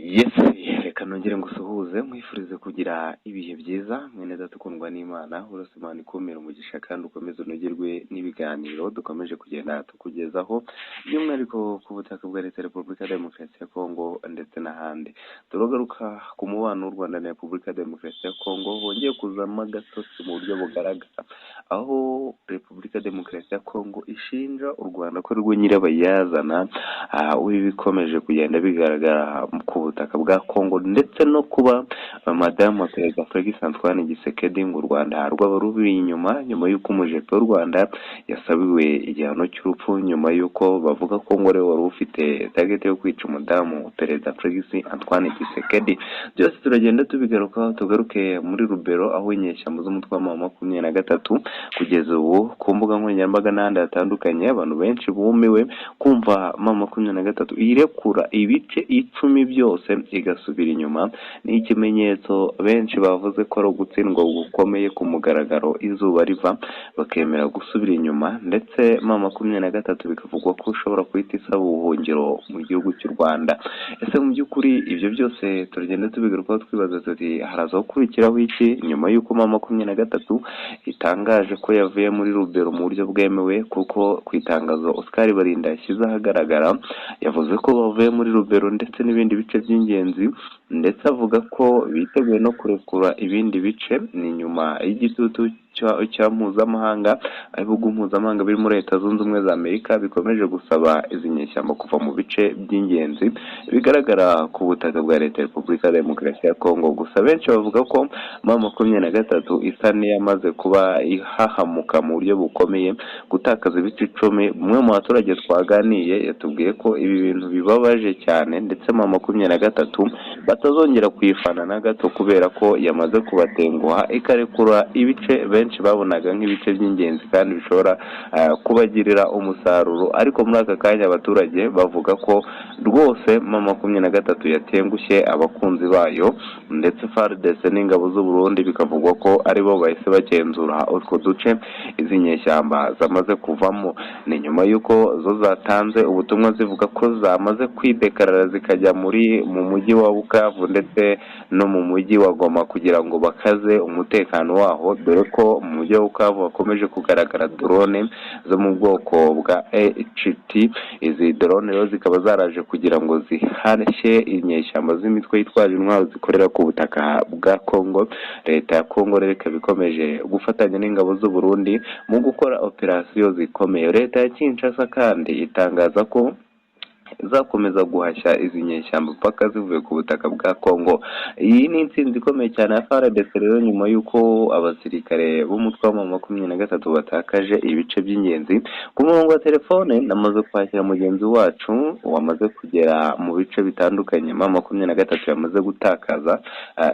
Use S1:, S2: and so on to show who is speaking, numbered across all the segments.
S1: Yes, reka nongere ngusuhuze, nkwifurize kugira ibihe byiza, mwene data ukundwa n'Imana. Urose Imana ikumira umugisha kandi ukomeze unogerwe n'ibiganiro dukomeje kugenda tukugezaho, by'umwihariko ku butaka bwa Leta ya Repubulika ya Demokarasi ya Kongo ndetse n'ahandi. Turagaruka ku mubano w'u Rwanda na Repubulika ya Demokarasi ya Kongo wongeye kuzamo agatotsi mu buryo bugaragara, aho Repubulika ya Demokarasi ya Kongo ishinja u Rwanda ko rwo nyirabayazana w'ibikomeje kugenda bigaragara ku butaka bwa Kongo, ndetse no kuba madamu wa Perezida Felix Antoine Tshisekedi, ngo u Rwanda rwaba rubiri inyuma, nyuma y'uko umujepe w'u Rwanda yasabiwe igihano cy'urupfu, nyuma y'uko bavuga ko ngo ariwe wari ufite target yo kwica umudamu Perezida Felix Antoine Tshisekedi. Byose turagenda tubigarukaho. Tugaruke muri Lubero, aho inyeshyamba z'umutwe wa M23 kugeza ubu ku mbuga nkoranyambaga n'ahandi hatandukanye, abantu benshi bumiwe kumva M23 irekura ibice 10 byose igasubira inyuma. Ni ikimenyetso benshi bavuze ko ari ugutsindwa gukomeye ku mugaragaro, izuba riva, bakemera gusubira inyuma. Ndetse M23 bikavugwa ko ushobora guhita isaba ubuhungiro mu gihugu cy'u Rwanda. Ese mu by'ukuri, ibyo byose turagenda tubigarukaho, twibaza tuti: haraza gukurikiraho iki nyuma y'uko M23 itangaje ko yavuye muri Lubero mu buryo bwemewe? Kuko ku itangazo Oscar Barinda yashyize ahagaragara, yavuze ko bavuye muri Lubero ndetse n'ibindi bice by'ingenzi, ndetse avuga ko biteguye no kurekura ibindi bice. Ni nyuma y'igitutu cya mpuzamahanga, ibihugu mpuzamahanga birimo Leta Zunze Ubumwe za Amerika bikomeje gusaba izi nyeshyamba kuva mu bice by'ingenzi bigaragara ku butaka bwa Leta ya Repubulika ya Demokarasi ya Kongo. Gusa benshi bavuga ko M23 isa n'iyamaze kuba ihahamuka mu buryo bukomeye, gutakaza ibice 10. Umwe mu baturage twaganiye yatubwiye ko ibi bintu bibabaje cyane, ndetse M23 batazongera kuyifana na gato, kubera ko yamaze kubatenguha ikarekura ibice benshi babonaga nk'ibice by'ingenzi kandi bishobora kubagirira umusaruro. Ariko muri aka kanya abaturage bavuga ko rwose M23 yatengushye abakunzi bayo, ndetse FARDC n'ingabo z'u Burundi bikavugwa ko aribo bahise bagenzura utwo duce izi nyeshyamba zamaze kuvamo. Ni nyuma y'uko zo zatanze ubutumwa zivuga ko zamaze kwidekarara, zikajya mu mujyi wa Bukavu ndetse no mu mujyi wa Goma kugira ngo bakaze umutekano waho, dore ko mu mujyi wa Bukavu hakomeje kugaragara drone zo mu bwoko bwa HT. Izi drone rero zikaba zaraje kugira ngo zihashye inyeshyamba z'imitwe yitwaje intwaro zikorera ku butaka bwa Kongo. Leta ya Kongo rero ikaba ikomeje gufatanya n'ingabo z'u Burundi mu gukora operasiyo zikomeye. Leta ya Kinshasa kandi itangaza ko izakomeza guhashya izi nyeshyamba paka zivuye ku butaka bwa Kongo. Iyi ni intsinzi ikomeye cyane ya FARDC rero, nyuma y'uko abasirikare b'umutwe wa M23 batakaje ibice by'ingenzi. Ku murongo wa telefone namaze kwakira mugenzi wacu wamaze kugera mu bice bitandukanye M23 yamaze gutakaza.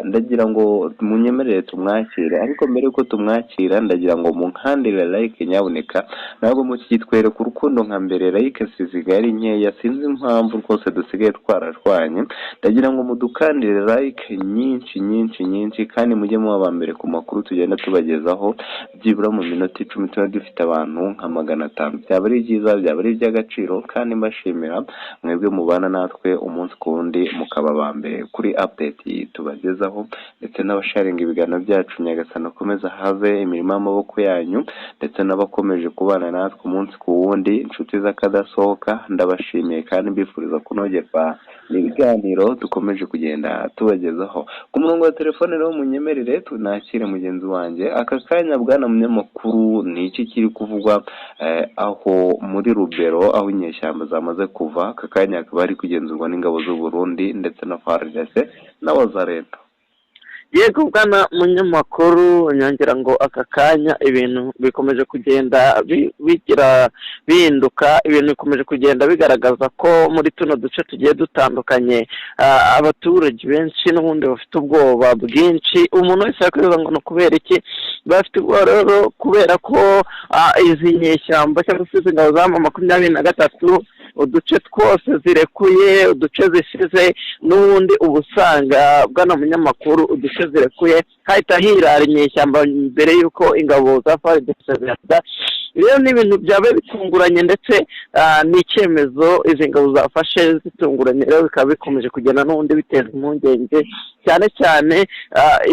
S1: Ndagira ngo munyemerere tumwakire, ariko mbere y'uko tumwakira, ndagira ngo munkandire like nyabuneka. Ntabwo mukitwereka urukundo nka mbere, like zisigaye ari nkeya, sinzi impamvu rwose dusigaye twarashwanye. Ndagira ngo mudukandire like nyinshi nyinshi nyinshi, kandi mujye muba aba mbere ku makuru tugenda tubagezaho. Byibura mu minota 10 tuba dufite abantu nka 500, byaba ari byiza, byaba ari iby'agaciro. Kandi mbashimira mwebwe mubana natwe umunsi ku wundi, mukaba aba mbere kuri update tubagezaho, ndetse n'abasharinga ibiganiro byacu. Nyagasani akomeza have imirimo y'amaboko yanyu, ndetse n'abakomeje kubana natwe umunsi ku wundi, inshuti z'akadasohoka, ndabashimiye kandi mbifuriza kunogerwa n'ibiganiro dukomeje kugenda tubagezaho. Ku murongo wa telefone rero munyemerere tunakire mugenzi wanjye aka kanya. Bwana munyamakuru, ni iki kiri kuvugwa aho muri Lubero, aho inyeshyamba zamaze kuva, aka kanya hakaba hari kugenzurwa n'ingabo z'u Burundi ndetse na FARDC n'Abazalendo?
S2: Yego bwana munyamakuru, nyongera ngo aka kanya ibintu bikomeje kugenda bigira bihinduka. Ibintu bikomeje kugenda bigaragaza ko muri tuno duce tugiye dutandukanye abaturage benshi n'ubundi bafite ubwoba bwinshi. Umuntu wese yakwibaza ngo ni ukubera iki bafite ubwoba? Rero kubera ko izi nyeshyamba cyangwa se izi ngabo za M23, uduce twose zirekuye, uduce zisize n'ubundi, uba usanga, bwana munyamakuru, uduce zirekuye hahita hirara inyeshyamba mbere y'uko ingabo za FARDC zihaza. Rero ni ibintu byaba bitunguranye, ndetse ni icyemezo izi ngabo zafashe zitunguranye. Rero bikaba bikomeje kugenda n'ubundi biteza impungenge, cyane cyane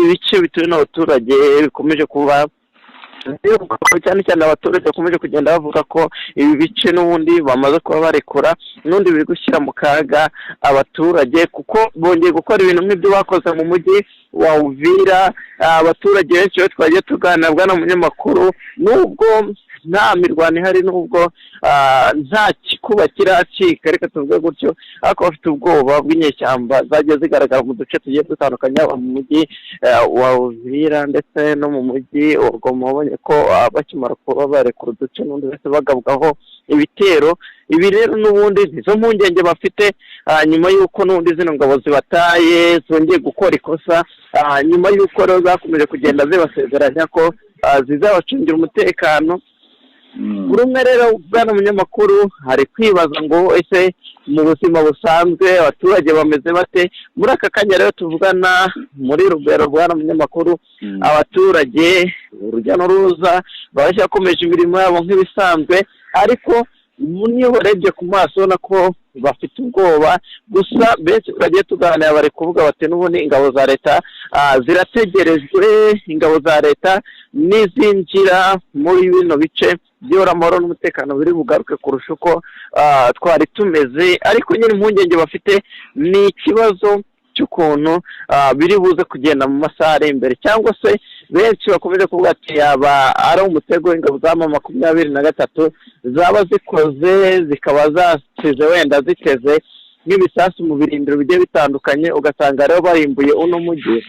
S2: ibice bituwe n'abaturage bikomeje kuba, cyane cyane abaturage bakomeje kugenda bavuga ko ibi bice n'ubundi bamaze kuba barekura, n'ubundi biri gushyira mu kaga abaturage, kuko bongeye gukora ibintu nk'ibyo bakoze mu mujyi wa Uvira. Abaturage benshi iyo twagiye tuganira, bwana munyamakuru, nubwo nta mirwano ihari, nubwo nta gikuba kiracika, reka tuvuge gutyo, ariko bafite ubwoba bw'inyeshyamba zagiye zigaragara mu duce tugiye dutandukanye, yaba mu mujyi wa Uvira ndetse no mu mujyi wa Goma. Wabonye ko bakimara kuba barekura uduce, n'ubundi bahise bagabwaho ibitero. Ibi rero n'ubundi nizo mpungenge bafite, nyuma y'uko n'ubundi zino ngabo zibataye, zongeye gukora ikosa, nyuma y'uko rero zakomeje kugenda zibasezeranya ko zizabacungira umutekano. Buri umwe rero, bwana munyamakuru, hari kwibaza ngo: ese mu buzima busanzwe abaturage bameze bate muri aka kanya? Rero tuvugana muri Rubero, bwana munyamakuru, abaturage urujya n'uruza, baracyakomeje imirimo yabo nk'ibisanzwe, ariko niyo barebye ku maso ubona ko bafite ubwoba. Gusa benshi twagiye tuganira bari kuvuga bati: n'ubundi ingabo za leta zirategerejwe, ingabo za leta nizinjira muri bino bice byibura amahoro n'umutekano biri bugaruke kurusha uko twari tumeze. Ariko nyine impungenge bafite ni ikibazo cy'ukuntu biri buze kugenda mu masaha ari imbere, cyangwa se benshi bakomeje kuvuga ati yaba ari umutego w'ingabo za M23 zaba zikoze, zikaba zasize wenda ziteze nk'ibisasu mu birindiro bigiye bitandukanye, ugasanga rero barimbuye uno mujyi,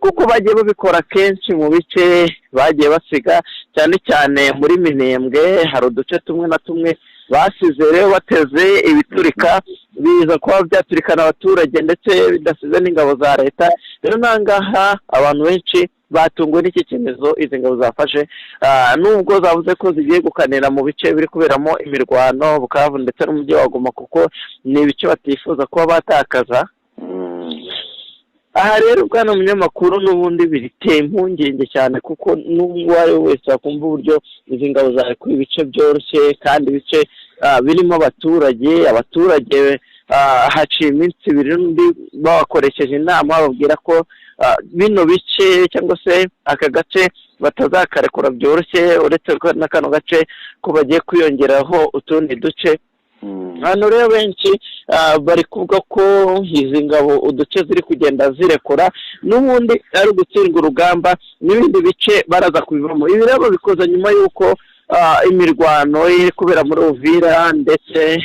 S2: kuko bagiye babikora kenshi mu bice bagiye basiga, cyane cyane muri Minembwe. Hari uduce tumwe na tumwe basize rero bateze ibiturika, biza kuba byaturikana abaturage ndetse bidasize n'ingabo za leta. Rero nangaha abantu benshi batunguwe n'iki cyemezo izi ngabo zafashe, nubwo zavuze ko zigiye gukanira mu bice biri kuberamo imirwano, Bukavu ndetse n'umujyi wa Goma, kuko ni ibice batifuza kuba batakaza. Aha rero, bwana munyamakuru, n'ubundi biteye impungenge cyane, kuko n'uwo ari we wese wakumva uburyo izi ngabo zarekuye ibice byoroshye kandi ibice birimo abaturage, haciye iminsi 2 n'undi babakoresheje inama, bababwira ko bino bice cyangwa se aka gace batazakarekura byoroshye, uretse ko na kano gace ko bagiye kwiyongeraho utundi duce. Hano rero benshi bari kuvuga ko izi ngabo uduce ziri kugenda zirekura n'ubundi ari ugutsindwa urugamba, n'ibindi bice baraza kubivamo. Ibi rero babikoze nyuma y'uko imirwano iri kubera muri Uvira ndetse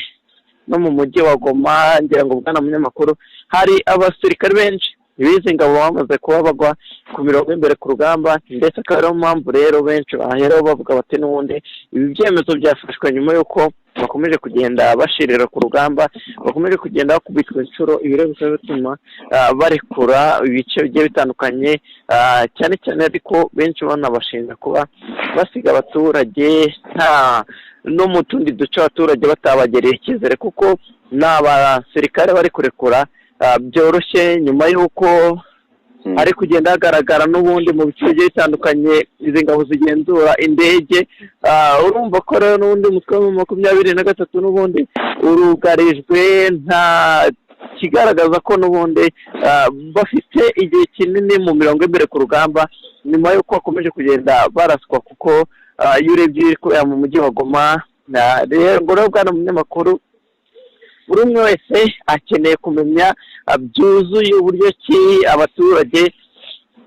S2: no mu mujyi wa Goma. Ngira ngo, bwana munyamakuru, hari abasirikare benshi bizi ngabo bamaze kuba bagwa ku mirongo y'imbere ku rugamba, ndetse akaba ariyo mpamvu rero benshi baheraho bavuga bati n'ubundi ibi byemezo byafashwe nyuma y'uko bakomeje kugenda bashirira ku rugamba, bakomeje kugenda bakubitwa inshuro. Ibi rero bikaba bituma barekura ibice bigiye bitandukanye, cyane cyane ariko benshi banabashinja kuba basiga abaturage nta no mu tundi duce, abaturage batabagereye icyizere, kuko ni abasirikare bari kurekura byoroshye, nyuma y'uko hari kugenda hagaragara n'ubundi mu bice bigiye bitandukanye izi ngabo zigenzura indege. Urumva ko rero n'ubundi umutwe wa 23 n'ubundi urugarijwe, nta kigaragaza ko n'ubundi bafite igihe kinini mu mirongo y'imbere ku rugamba, nyuma y'uko bakomeje kugenda baraswa, kuko iyo urebye ibiri kubera mu mujyi wa Goma. Rero ngo rero, bwana munyamakuru, buri umwe wese akeneye kumenya byuzuye uburyo ki abaturage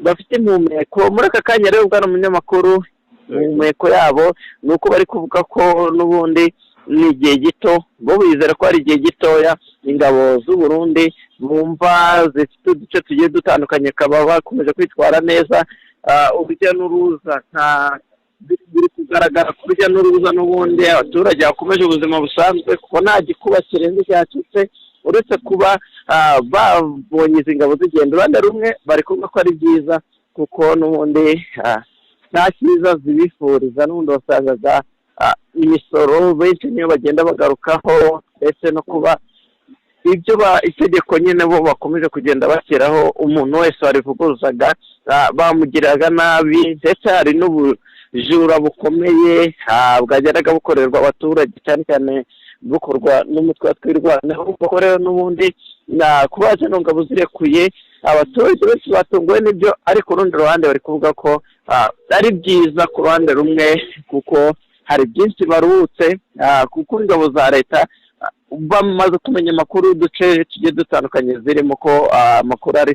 S2: bafite impumeko muri aka kanya. Rero, bwana munyamakuru, impumeko yabo ni uko bari kuvuga ko n'ubundi ni igihe gito, bo bizera ko ari igihe gitoya ingabo z'u Burundi bumva zifite uduce tugiye dutandukanye, bakaba bakomeje kwitwara neza, urujya n'uruza nta biri kugaragara ku rujya n'uruza, n'ubundi abaturage bakomeje ubuzima busanzwe, kuko nta gikuba kirenze cyacitse, uretse kuba babonye izi ngabo zigenda. Uruhande rumwe bari kuvuga ko ari byiza, kuko n'ubundi nta cyiza zibifuriza, n'ubundi wasangaga imisoro benshi niyo bagenda bagarukaho, ndetse no kuba ibyo itegeko nyine bo bakomeje kugenda bashyiraho, umuntu wese warivuguruzaga bamugiraga nabi, ndetse hari Ubujura bukomeye bwageraga bukorerwa abaturage, cyane cyane bukorwa n'umutwe wa Twirwaneho. Kuko rero n'ubundi kuba zino ngabo zirekuye, abaturage benshi batunguwe n'ibyo, ariko urundi ruhande bari kuvuga ko ari byiza ku ruhande rumwe, kuko hari byinshi baruhutse, kuko ingabo za leta bamaze kumenya amakuru y'uduce tugiye dutandukanye zirimo, ko amakuru ari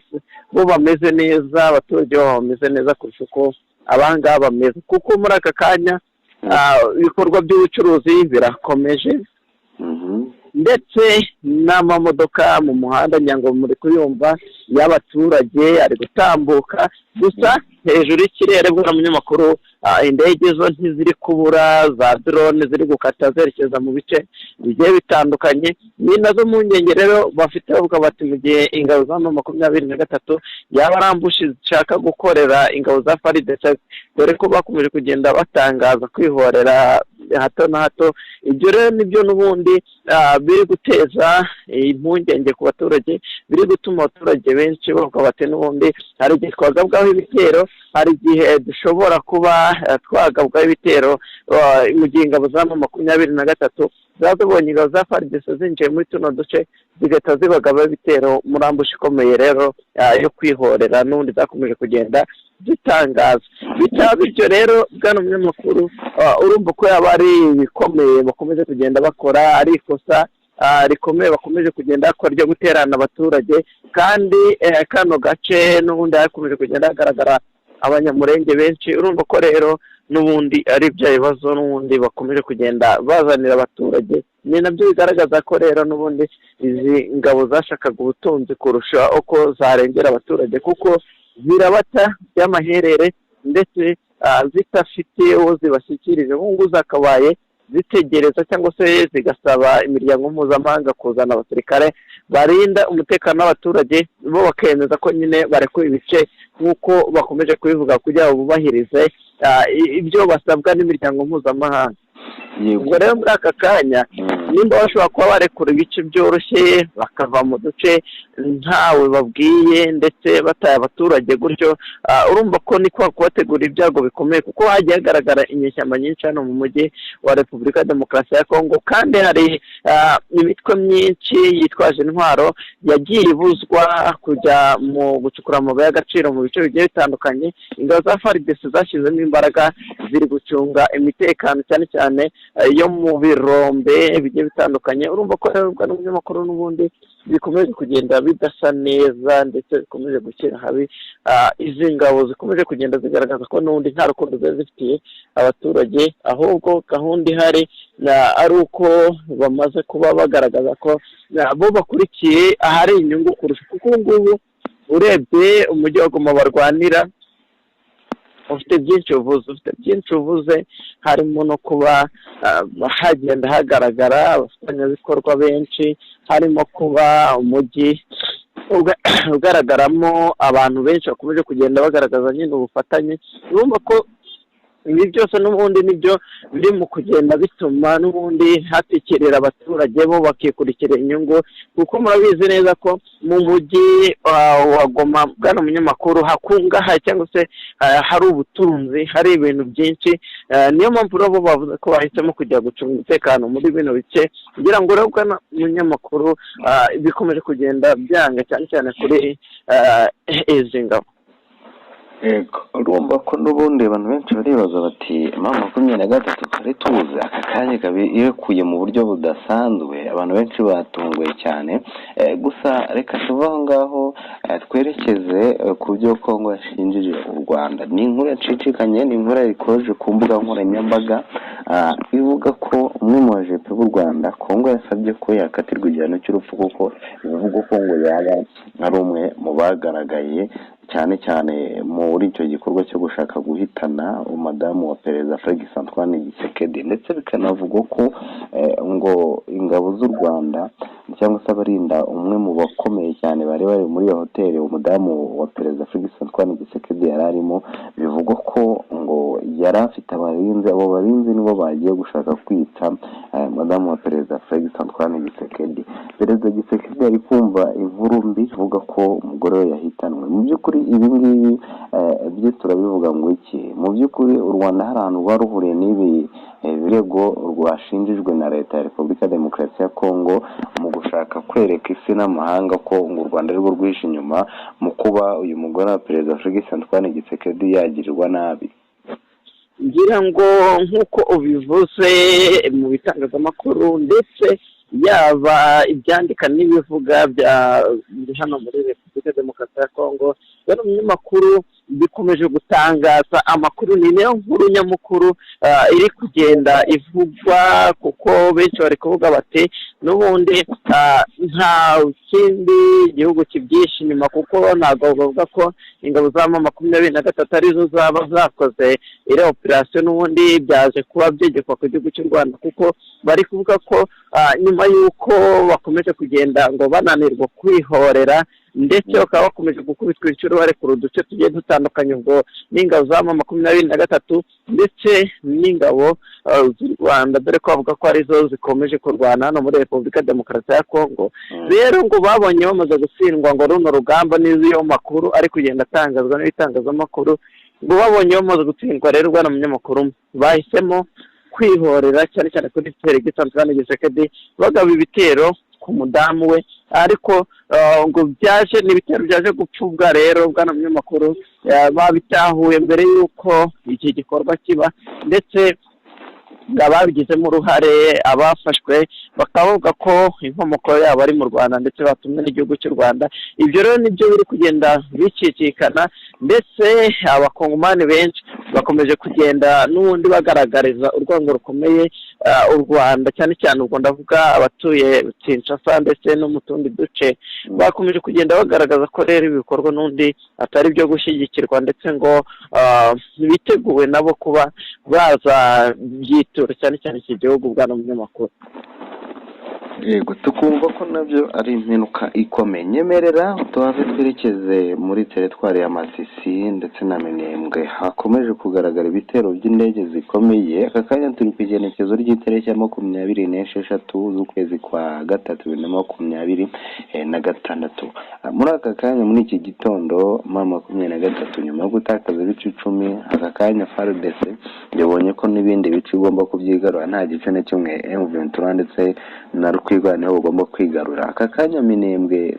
S2: bo bameze neza, abaturage babo bameze neza kurusha uko abangaba bameze, kuko muri aka kanya ibikorwa by'ubucuruzi birakomeje, ndetse n'amamodoka mu muhanda, ngira muri kuyumva, y'abaturage ari gutambuka. Gusa hejuru y'ikirere, bwa munyamakuru, indege zo ntiziri kubura, za drone ziri gukata zerekeza mu bice bigiye bitandukanye. Ni nazo mpungenge rero bafite, bavuga bati mu gihe ingabo za M23 yaba ari ambush zishaka gukorera ingabo za FARDC, dore ko bakomeje kugenda batangaza kwihorera hato na hato. Ibyo rero nibyo n'ubundi biri guteza impungenge ku baturage, biri gutuma abaturage benshi bavuga bati n'ubundi hari igihe twagabwaho ibitero, hari igihe dushobora kuba twagabwaho ibitero mu gihe ingabo za M23 ziba zibonye ingabo za FARDC zinjiye muri tuno duce, zigahita zibagabaho ibitero muri ambush ikomeye rero yo kwihorera n'ubundi zakomeje kugenda zitangaza. Bitaba bityo rero, bwana munyamakuru, urumva ko yaba ari ibikomeye bakomeje kugenda bakora, ari ikosa rikomeye bakomeje kugenda bakora ryo guterana abaturage. Kandi kano gace n'ubundi hakomeje kugenda hagaragara Abanyamurenge benshi. Urumva ko rero n'ubundi ari bya bibazo n'ubundi bakomeje kugenda bazanira abaturage. Ni nabyo bigaragaza ko rero n'ubundi izi ngabo zashakaga ubutunzi kurusha uko zarengera abaturage, kuko zirabata by'amaherere ndetse zidafite uwo zibashyikirije. Ubu ngubu zakabaye zitegereza cyangwa se zigasaba imiryango mpuzamahanga kuzana abasirikare barinda umutekano w'abaturage, bo bakemeza ko nyine barekuye ibice nk'uko bakomeje kubivuga, kugira ngo bubahirize ibyo basabwa n'imiryango mpuzamahanga. Ubwo rero muri aka kanya, nimba bashobora kuba barekura ibice byoroshye, bakava mu duce ntawe babwiye, ndetse bataye abaturage gutyo, urumva ko ni kwa kubategura ibyago bikomeye, kuko hagiye hagaragara inyeshyamba nyinshi hano mu mujyi wa Repubulika ya Demokarasi ya Kongo. Kandi hari imitwe myinshi yitwaje intwaro yagiye ibuzwa kujya mu gucukura amabuye y'agaciro mu bice bigiye bitandukanye. Ingabo za FARDC zashyizemo imbaraga, ziri gucunga imitekano cyane cyane yo mu birombe bigiye bitandukanye. Urumva ko rero n'umunyamakuru, n'ubundi bikomeje kugenda bidasa neza, ndetse bikomeje gushyira habi izi ngabo zikomeje kugenda zigaragaza ko n'ubundi nta rukundo zari zifitiye abaturage, ahubwo gahunda ihari ari uko bamaze kuba bagaragaza ko bo bakurikiye ahari inyungu kurusha, kuko ubu ngubu urebye umujyi wa Goma barwanira ufite byinshi uvuze, ufite byinshi uvuze, harimo no kuba hagenda hagaragara abafatanyabikorwa benshi, harimo kuba umujyi ugaragaramo abantu benshi bakomeje kugenda bagaragaza nyine ubufatanye. Urumva ko ibi byose n'ubundi nibyo biri mu kugenda bituma n'ubundi hatikirira abaturage, bo bakikurikira inyungu, kuko murabizi neza ko mu mujyi wa Goma, bwana munyamakuru, hakungahaye cyangwa se hari ubutunzi, hari ibintu byinshi. Niyo mpamvu rero bo bavuze ko bahisemo kujya gucunga umutekano muri bino bice, kugira ngo rero, bwana munyamakuru, bikomeje kugenda byanga cyane cyane kuri izi ngabo.
S1: Yego, urumva ko n'ubundi abantu benshi baribaza bati M23 twari tuzi aka kanya ikaba irekuye mu buryo budasanzwe, abantu benshi batunguye cyane. Gusa reka tuve aho ngaho twerekeze ku byo Kongo yashinjije u Rwanda. Ni inkuru yacicikanye, ni inkuru yayikoje ku mbuga nkoranyambaga, ivuga ko umwe mu bajepe b'u Rwanda Kongo yasabye ko yakatirwa igihano cy'urupfu, kuko bivugwa ko ngo yaba ari umwe mu bagaragaye cyane cyane muri icyo gikorwa cyo gushaka guhitana umudamu wa perezida Felix Antoine Tshisekedi, ndetse bikanavugwa ko ngo ingabo z'u Rwanda cyangwa se abarinda umwe mu bakomeye cyane bari bari muri iyo hoteli umudamu wa Perezida Felix Antoine Tshisekedi yari arimo. Bivugwa ko ngo yari afite abarinzi, abo barinzi nibo bagiye gushaka kwica madamu wa Perezida Felix Antoine Tshisekedi. Perezida Tshisekedi ari kumva inkuru mbi ivuga ko umugore we yahitanwe. Mu by'ukuri ibi ngibi byo turabivuga ngo iki? Mu by'ukuri u Rwanda hari ahantu rwari ruhuriye n'ibi birego rwashinjijwe na Leta ya Repubulika ya Demokarasi ya Kongo mu gushaka kwereka isi n'amahanga ko ngo u Rwanda arirwo rwihishe inyuma mu kuba uyu mugore wa Perezida Felix Antoine Tshisekedi yagirirwa nabi?
S2: Ngira ngo nk'uko ubivuze, mu bitangazamakuru ndetse yaba ibyandika n'ibivuga bya hano muri Repubulika Demokarasi ya Kongo, bano binyamakuru bikomeje gutangaza amakuru. Ni nayo nkuru nyamukuru iri kugenda ivugwa, kuko benshi bari kuvuga bati n'ubundi nta kindi gihugu kibyihishe inyuma, kuko ntabwo bavuga ko ingabo za M23 arizo zaba zakoze iriya operasiyo. N'ubundi byaje kuba byegekwa ku gihugu cy'u Rwanda, kuko bari kuvuga ko nyuma y'uko bakomeje kugenda ngo bananirwa kwihorera, ndetse bakaba bakomeje gukubitwa inshuro barekura uduce tugiye dutandukanye, ubwo n'ingabo za M23 ndetse n'ingabo z'u Rwanda, dore ko bavuga ko arizo zikomeje kurwana hano muri Repubulika Demokarasi ya Kongo. Rero ngo babonye bamaze gutsindwa ngo runo rugamba, n'iyo makuru ari kugenda atangazwa n'ibitangazamakuru, ngo babonye bamaze gutsindwa rero, bwana munyamakuru, bahisemo kwihorera cyane cyane kuri Felix Antoine Tshisekedi, bagaba ibitero ku mudamu we. Ariko ngo byaje, ni ibitero byaje gupfubwa. Rero bwana munyamakuru, babitahuye mbere y'uko iki gikorwa kiba, ndetse ababigizemo uruhare, abafashwe, bakaba bavuga ko inkomoko yabo ari mu Rwanda, ndetse batumwe n'igihugu cy'u Rwanda. Ibyo rero nibyo biri kugenda bicicikana, ndetse Abakongomani benshi bakomeje kugenda n'ubundi bagaragariza urwango rukomeye u Rwanda, cyane cyane ubwo ndavuga abatuye Kinshasa ndetse no mu tundi duce. Bakomeje kugenda bagaragaza ko rero ibi bikorwa n'undi atari ibyo gushyigikirwa, ndetse ngo biteguwe nabo kuba bazabyitura cyane cyane iki gihugu, bwana munyamakuru.
S1: Yego, tukumva ko nabyo ari impanuka ikomeye. Nyemerera tuhave twerekeze muri teritwari ya Masisi ndetse na Minembwe, hakomeje kugaragara ibitero by'indege zikomeye. Aka kanya turi ku igenekezo ry'itariki ya 26 z'ukwezi kwa gatatu 2026. Muri aka kanya, muri iki gitondo, M23 nyuma yo gutakaza ibice 10, aka kanya FARDC yabonye ko n'ibindi bice igomba kubyigarura, nta gice na kimwe M23 ndetse na Twirwaneho bagomba kwigarura. Aka kanya Minembwe,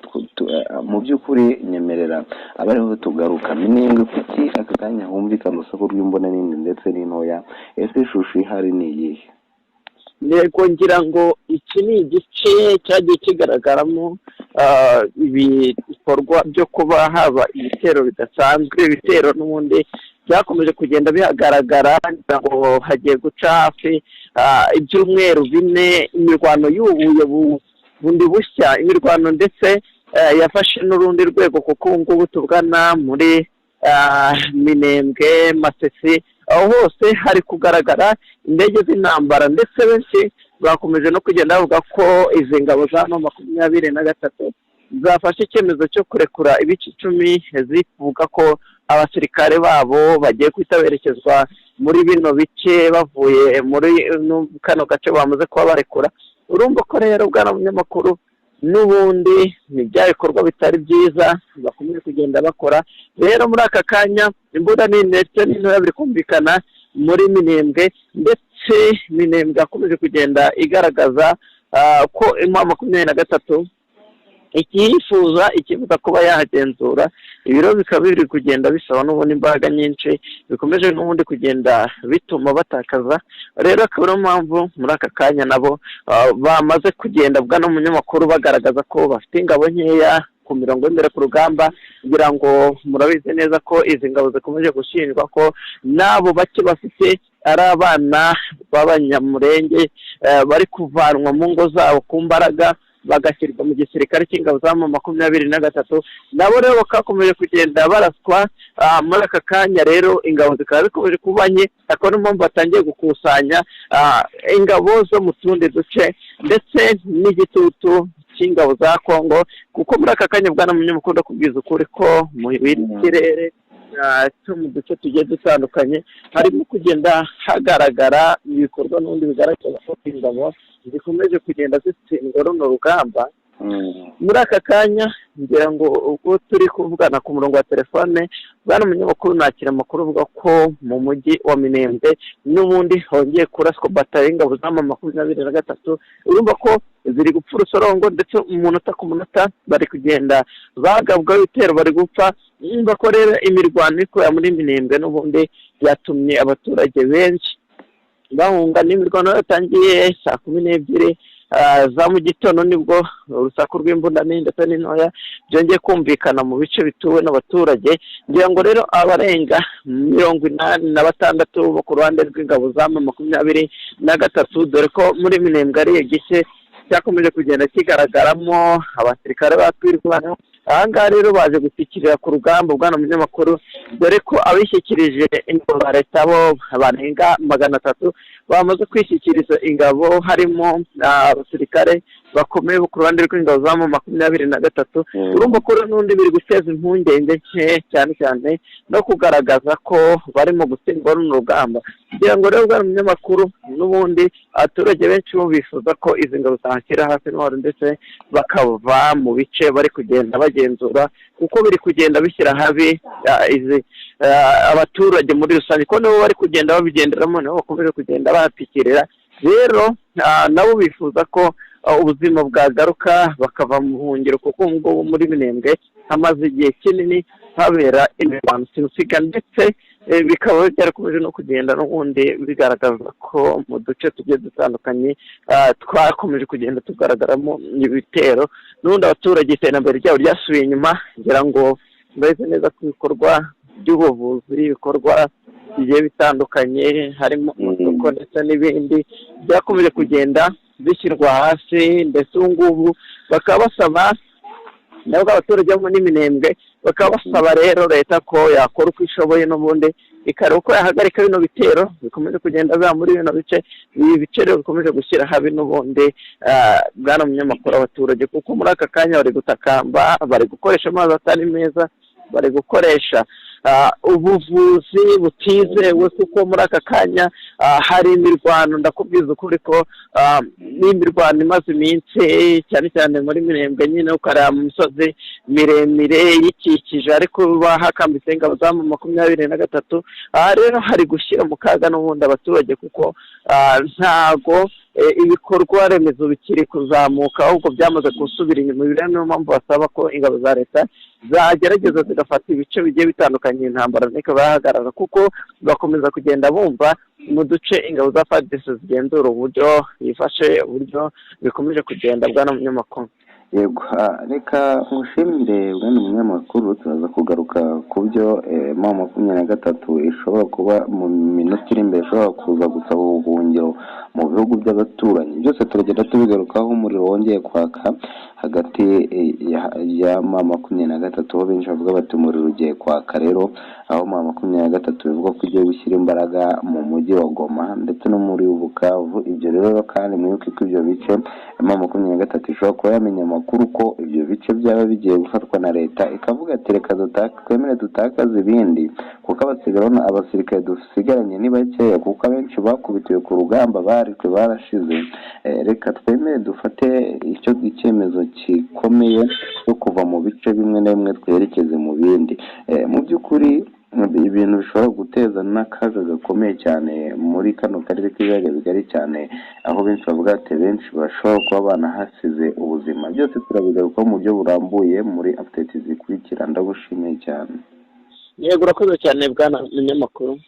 S1: mu by'ukuri nyemerera aba ariho tugaruka. Minembwe, kuki aka kanya humvikana urusaku rw'imbunda nini ndetse n'intoya? Ese ishusho ihari ni iyihe?
S2: Ntego, ngira ngo iki ni igice cyagiye kigaragaramo ibikorwa byo kuba haba ibitero bidasanzwe, ibitero n'ubundi byakomeje kugenda bihagaragara. Ngira ngo hagiye guca hafi ibyumweru 4 imirwano yubuye bundi bushya, imirwano ndetse yafashe n'urundi rwego, kuko ubu ngubu tuvugana muri Minembwe, Masisi, aho hose hari kugaragara indege z'intambara, ndetse benshi bakomeje no kugenda bavuga ko izi ngabo za M23 zafashe icyemezo cyo kurekura ibice 10, zivuga ko abasirikare babo bagiye guhita berekezwa muri bino bice bavuye muri kano gace bamaze kuba barekura. Urumva ko rero, bwana munyamakuru, n'ubundi ni bya bikorwa bitari byiza bakomeje kugenda bakora. Rero muri aka kanya imbunda nini ndetse n'intoya biri kumvikana muri Minembwe, ndetse Minembwe yakomeje kugenda igaragaza ko M23 ikiyifuza, ikifuza kuba yahagenzura. Ibiro bikaba biri kugenda bisaba n'ubundi imbaraga nyinshi, bikomeje n'ubundi kugenda bituma batakaza. Rero akaba ariyo mpamvu muri aka kanya nabo bamaze kugenda, bwana munyamakuru, bagaragaza ko bafite ingabo nkeya ku mirongo y'imbere ku rugamba. Kugira ngo murabizi neza ko izi ngabo zikomeje gushinjwa ko n'abo bake bafite ari abana b'Abanyamurenge bari kuvanwa mu ngo zabo ku mbaraga, bagashyirwa mu gisirikare cy'ingabo za M23. Nabo rero bakakomeje kugenda baraswa. Muri aka kanya rero ingabo zikaba zikomeje kuba nke, akaba ariyo mpamvu batangiye gukusanya ingabo zo mu tundi duce, ndetse n'igitutu cy'ingabo za Kongo, kuko muri aka kanya, bwana munyamakuru, ndakubwiza ukuri ko mu kirere cyo mu duce tugiye dutandukanye harimo kugenda hagaragara ibikorwa n'ubundi bigaragaza ko ingabo zikomeje kugenda zitsindwa runo rugamba. Muri aka kanya, ngira ngo ubwo turi kuvugana ku murongo wa telefone, bwana munyamakuru, nakira amakuru avuga ko mu mujyi wa Minembwe n'ubundi hongeye kuraswa batayo y'ingabo za M23. Urumva ko ziri gupfa urusorongo, ndetse umunota ku munota bari kugenda bagabwaho ibitero, bari gupfa. Urumva ko rero imirwano iri kubera muri Minembwe n'ubundi byatumye abaturage benshi bahunga. N'imirwano yatangiye saa 12 za mu gitondo, nibwo urusaku rw'imbunda nini ndetse n'intoya byongeye kumvikana mu bice bituwe n'abaturage. Ngira ngo rero abarenga 86 bo ku ruhande rw'ingabo za M23, dore ko muri Minembwe ari igice cyakomeje kugenda kigaragaramo abasirikare ba Twirwaneho. Aha ngaha rero baje gushyikirira ku rugamba, bwana munyamakuru, dore ko abishyikirije ingabo za leta bo barenga 300 bamaze kwishyikiriza ingabo, harimo abasirikare bakomeye bo ku ruhande rw'ingabo za M23. Urumva ko rero n'undi biri guteza impungenge nke cyane cyane no kugaragaza ko barimo gutsindwa runo rugamba. Kugira ngo rero, bwana munyamakuru, n'ubundi abaturage benshi bo bifuza ko izi ngabo zashyira hasi intwaro ndetse bakava mu bice bari kugenda bagenzura, kuko biri kugenda bishyira habi izi abaturage muri rusange, ko nibo bari kugenda babigenderamo, nibo bakomeje kugenda bahatikirira. Rero nabo bifuza ko ubuzima bwagaruka, bakava mu buhungiro, kuko ubu ngubu muri Minembwe hamaze igihe kinini habera imirwano simusiga, ndetse bikaba byarakomeje no kugenda n'ubundi bigaragaza ko mu duce tugiye dutandukanye twakomeje kugenda tugaragaramo ibitero. N'ubundi abaturage iterambere ryabo ryasubiye inyuma. Ngira ngo mbese neza ko ibikorwa by'ubuvuzi, ibikorwa bigiye bitandukanye, harimo amasoko ndetse n'ibindi, byakomeje kugenda bishyirwa hasi. Ndetse ubu ngubu bakaba basaba nabwo abaturage bo muri Minembwe, bakaba basaba rero leta ko yakora uko ishoboye n'ubundi ikareba uko yahagarika bino bitero bikomeje kugenda biba muri bino bice. Ibi bice rero bikomeje gushyira habi n'ubundi, bwana munyamakuru, abaturage, kuko muri aka kanya bari gutakamba, bari gukoresha amazi atari meza, bari gukoresha ubuvuzi butizewe, kuko muri aka kanya hari imirwano. Ndakubwiza ukuri ko n'imirwano imaze iminsi cyane cyane muri Minembwe nyine, ukareba mu misozi miremire yikikije ariko hakambitse ingabo za M23. Aha rero hari gushyira mu kaga n'ubundi abaturage, kuko ntago ibikorwa remezo bikiri kuzamuka, ahubwo byamaze gusubira inyuma. Ibi rero niyo mpamvu basaba ko ingabo za leta zagerageza zigafata ibice bigiye bitandukanye, intambara ntikaba yahagarara, kuko bakomeza kugenda bumva mu duce ingabo za FARDC zigenzura uburyo yifashe, uburyo bikomeje kugenda, bwana munyamakuru.
S1: Yego, reka ngushimire, bwana munyamakuru. Turaza kugaruka ku byo M23 ishobora kuba mu minota iri imbere ishobora kuza gusaba ubuhungiro mu bihugu by'abaturanyi. Byose turagenda tubigarukaho. Umuriro wongeye kwaka hagati ya M23, aho benshi bavuga bati umuriro ugiye kwaka rero, aho M23 bivuga ko igiye gushyira imbaraga mu mujyi wa Goma ndetse no muri Bukavu. Ibyo rero kandi mwibuke ko ibyo bice M23 ishobora kuba yamenya amakuru ko ibyo bice byaba bigiye gufatwa na leta, ikavuga ati reka twemere dutakaze ibindi, kuko abasirikare dusigaranye ni bakeya, kuko abenshi bakubitiwe ku rugamba, barishwe, barashize. Reka twemere dufate icyo icyemezo gikomeye cyo kuva mu bice bimwe na bimwe twerekeze mu bindi. Mu by'ukuri ibintu bishobora guteza n'akaga gakomeye cyane muri kano karere k'ibiyaga bigari cyane, aho benshi bavuga ati benshi bashobora kuba banahasize ubuzima. Byose turabigarukaho mu buryo burambuye muri update zikurikira. Ndagushimiye cyane.
S2: Yego, urakoze cyane, bwana munyamakuru.